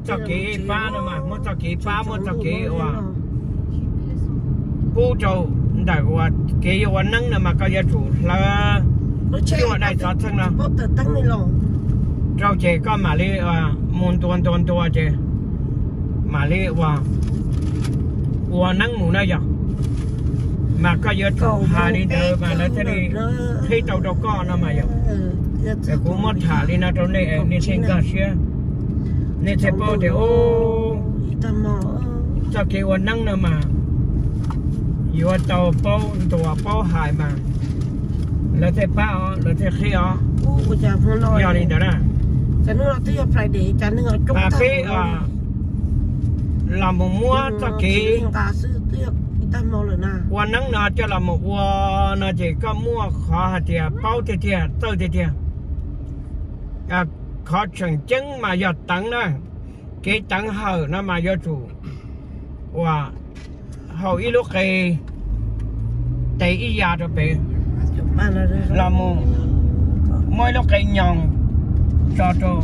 Txoj kev pab no mas muab txoj kev pab, muab txoj kev uas pub rau ntawm uas kev yuav ua neeb no mas koj yuav tsum hlawv cuaj daim xov txheej no rau ces koj mam li mus ntua ntua ntua ces mam li ua, ua neeb mus na yog. Mas koj yuav tsum hais li ntawd mas lawv thiaj li qhib tau rau koj no mas yog. Kuv muab tham li no rau nej, nej thiaj nkag siab, nej thiaj paub tias txoj kev ua neeb no mas yuav tau paub ntuas paub hais mas lawv thiaj pab os, lawv thiaj qhib os. Yog li ntawd na, mas peb los mus muab txoj kev ua neeb no coj los mus ua no ces koj muaj qhov hais tias paub tiag tiag, txawj tiag tiag. Qhov tseem ceeb mas yog teev na, kev teev hawm no mas yuav tsum ua hau ib lub qe tes ib ya rau pem los mus muab ib lub qe nyoos tso rau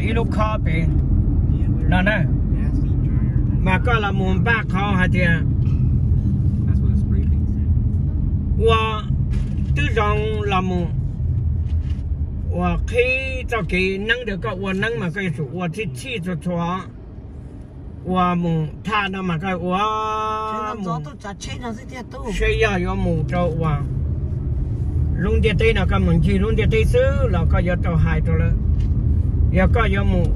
ib lub khob pem no na. Mas koj los mus npaj qhov hais tias ua twb zoo los mus ua qhib txoj kev neeb ntawd. Koj ua neeb mas koj yuav tsum ua txhij txhij txhua txhua, ua mus thaj no mas koj ua mus seb yog yuav mus rau uas lub ntiaj teb no koj mus ncig lub ntiaj teb xwb los koj yuav tau hais rau lawv. Yog koj yuav mus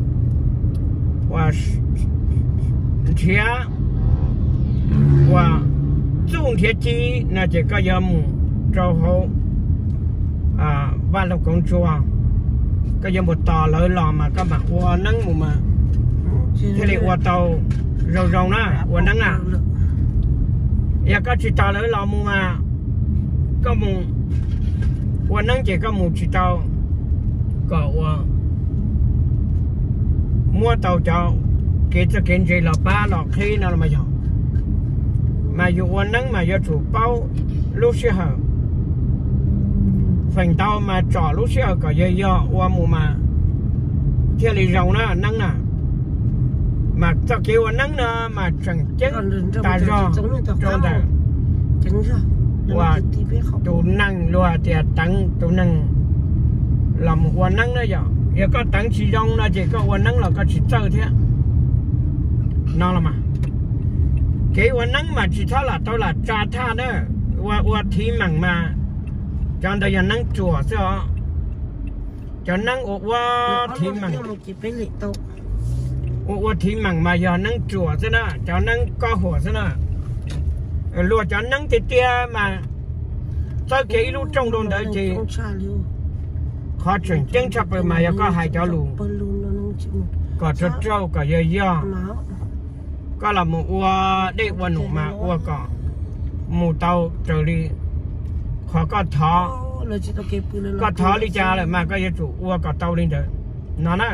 uas nrhiav uas txuj nrhiav ci no ces koj yuav mus rau hauv vaj loog koov tsua, koj yuav mus tos lawv los mas koj mam ua neeb mus mas thiaj li ua tau zoo zoo na, ua neeb na. Yog koj tsis tos lawv los mus mas koj mus ua neeb ces koj mus tsis tau kom ua muab tau cov kev txawj kev ntse los pab los qhib no los mas yog. Mas yus ua neeb mas yuav tsum paub lub sij hawm, feem ntau mas tsom lub sij hawm kom yog yog ua mus mas thiaj li zoo na neeb na. Mas txoj kev ua neeb no mas tseem ceeb tas zog rau ntawm uas tus neeg luag tias teev tus neeg los mus ua neeb na yom. Yog koj teev tsis zoo no ces koj ua neeb los koj tsis txawj thiab no los mas. Kev ua neeb mas tsis txhob lam tau lam tsa thaj na, ua ua thiv meem mas cov ntawd yog neeb ruam xwb os. Cov neeb ua ua thiv meem, ua ua thiv meem mas yog neeb ruam xwb na, cov neeb kob huam xwb na. Luag cov neeb tiag tiag mas txawb kiag ib lub rooj rau ntawd ces qhov tseem ceeb tshaj plaws mas yog koj hais cov lus kom raug raug kom yog yog. Koj los mus ua dej ua num mas ua kom mus tau raws li qhov koj thov. Koj thov li cas lawm mas koj yuav tsum ua kom tau li ntawd no na.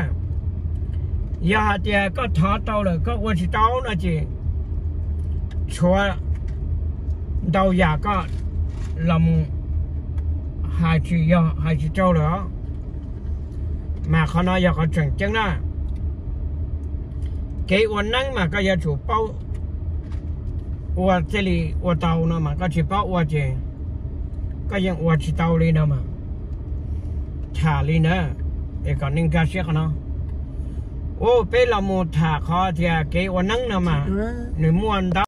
Yog hais tias koj thov tau lawm koj ua tsis tau no ces tshuav ntau yam koj los mus hais tsis yog hais tsis raug lawm os. Mas qhov no yog qhov tseem ceeb na. Kev ua neeb mas koj yuav tsum paub ua thiaj li ua tau no mas koj tsis paub ua ces koj yeej ua tsis tau li no mas. Tham li na, es kom nej nkag siab qhov no. Ua peb los mus tham qhov tias kev ua neeb no mas nws muaj ntau